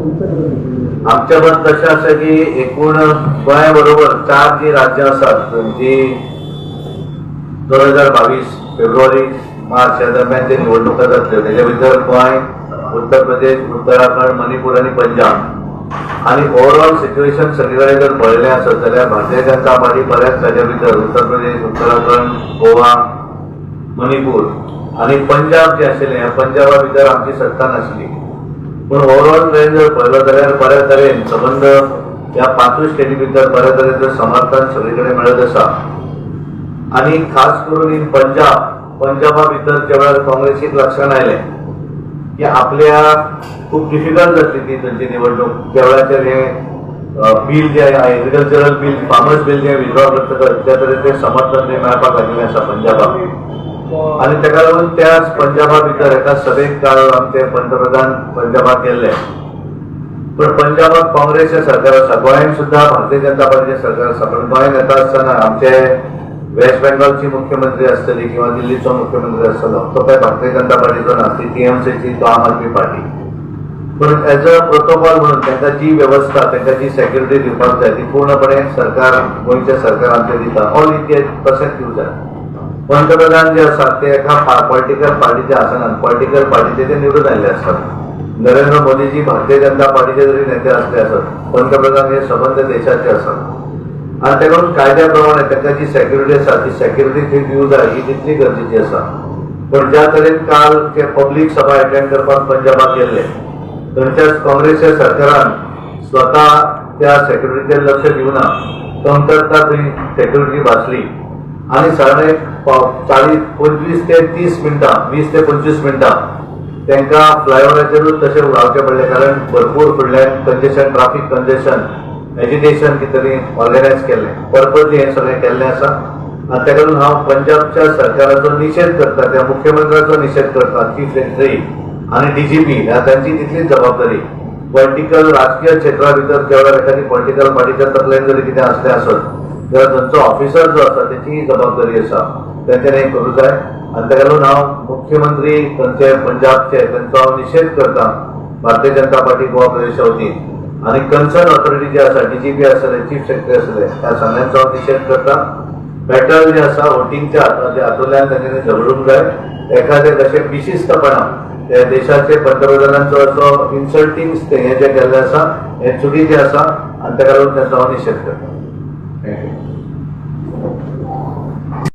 आमच्या मत तशें आसा की एकूण गोंया बरोबर चार जी राज्यां आसात जी 2022 फेब्रुवारी मार्च ह्या दरम्यान जे निवडणुका जातल्यो तेच्या भितर गोंय, उत्तर प्रदेश, उत्तराखंड, मणिपूर आनी पंजाब. आनी ओवरऑल सिच्युएशन सगळे कडेन जर पळयलें आसत जाल्यार भारतीय जनता पार्टी बऱ्याच जाग्या भितर उत्तर प्रदेश, उत्तराखंड, गोवा, मणिपूर आनी पंजाब जे आशिल्लें, ह्या पंजाबा भितर आमची सत्ता नासली. पूण ओवरऑल ट्रेंड जर पळयलो जाल्यार बऱ्या तरेन संबंद ह्या पांचूय स्टेटी भितर बऱ्या तरेचो समर्थन सगळे कडेन मेळत आसा. आनी खास करून इन पंजाब, पंजाबा भितर ज्या वेळार काँग्रेसीक लक्षात आयलें की आपल्या खूब डिफिकल्ट जातली ती थंयची निवडणूक, ज्या वेळाचेर हें बील जे एग्रीकल्चरल बील, फार्मर्स बील जे विथड्रॉ करतकच ज्या तरेचें समर्थन थंय मेळपाक लागिल्लें आसा पंजाबाक, आनी ताका लागून त्याच पंजाबा भितर एका सभेक काल आमचे पंतप्रधान पंजाबाक गेल्ले. पण पंजाबाक काँग्रेसचें सरकार आसा, गोंयांत सुद्दां भारतीय जनता पार्टीचें सरकार आसा. पण गोंयांत येता आसतना आमचे वेस्ट बेंगॉलची मुख्यमंत्री आसतली किंवा दिल्लीचो मुख्यमंत्री आसतलो, तो काय भारतीय जनता पार्टीचो ना, ती टीएमसीची, तो आम आदमी पार्टी. पण एज अ प्रोटोकॉल म्हणून तांकां जी वेवस्था, तांकां जी सेक्युरिटी दिवपाक जाय, ती पूर्णपणे सरकार, गोंयचें सरकार आमचें दिता. ऑल इंडिया तशेंच दिवंक जाय. पंतप्रधान जे आसात ते एका पॉलिटिकल पार्टीचे आसनात, पॉलिटिकल पार्टीचे ते निवडून आयिल्ले आसतात. नरेंद्र मोदीजी भारतीय जनता पार्टीचे जरी नेते असले आसत, पंतप्रधान हे सबंद देशाचे आसात आनी ताका लागून कायद्या प्रमाणे तांकां जी सेक्युरिटी आसा ती सेक्युरिटी थंय दिवंक जाय, ही तितली गरजेची आसा. पण ज्या तरेन काल ते पब्लीक सभा अटेंड करपाक पंजाबाक गेल्ले, थंयच्याच काँग्रेसच्या सरकारान स्वता त्या सेक्युरिटीचेर लक्ष दिवना, कमतरता थंय सेक्युरिटी भासली आनी साधारण एक 40, 25 ते 30 मिनटां, 20 ते 25 मिनटां तांकां फ्लायओवराचेरूच तशें रावचें पडलें, कारण भरपूर फुडल्यान कंजेशन, ट्राफीक कंजेशन, एजिटेशन कितें तरी ऑर्गनायज केल्लें. पर्पजली हें सगळें केल्लें आसा आनी ताका लागून हांव पंजाबच्या सरकाराचो निशेध करता, त्या मुख्यमंत्र्याचो निशेध करता. चीफ सेक्रेटरी आनी डीजीपी ह्या तांची तितलीच जबाबदारी. पॉलिटिकल, राजकीय क्षेत्रा भितर ज्या वेळार एखादी पॉलिटिकल पार्टीच्या तकलेन जरी कितें आसलें आसत जाल्यार थंयचो ऑफिसर जो आसा तेची जबाबदारी आसा, तेंच्यांनी हें करूं जाय. आनी ताका लागून हांव मुख्यमंत्री थंयचे पंजाबचे, तांचो हांव निशेध करता भारतीय जनता पार्टी गोवा प्रदेशा वतीन. आनी कन्सर्न ऑथॉरिटी जे आसा, डीजीपी आसले, चीफ सेक्रेटरी आसले, ह्या सगळ्यांचो हांव निशेध करता. बॅटल जे आसा वोटिंगच्या हातूंतल्यान तांच्यांनी झगडूंक जाय. एखादें कशें बेशिस्तपणा त्या देशाचे पंतप्रधानांचो असो इन्सल्टींग हें जें केल्लें आसा, हें चुकीचें आसा आनी ताका लागून तांचो हांव निशेध करता. Thank you.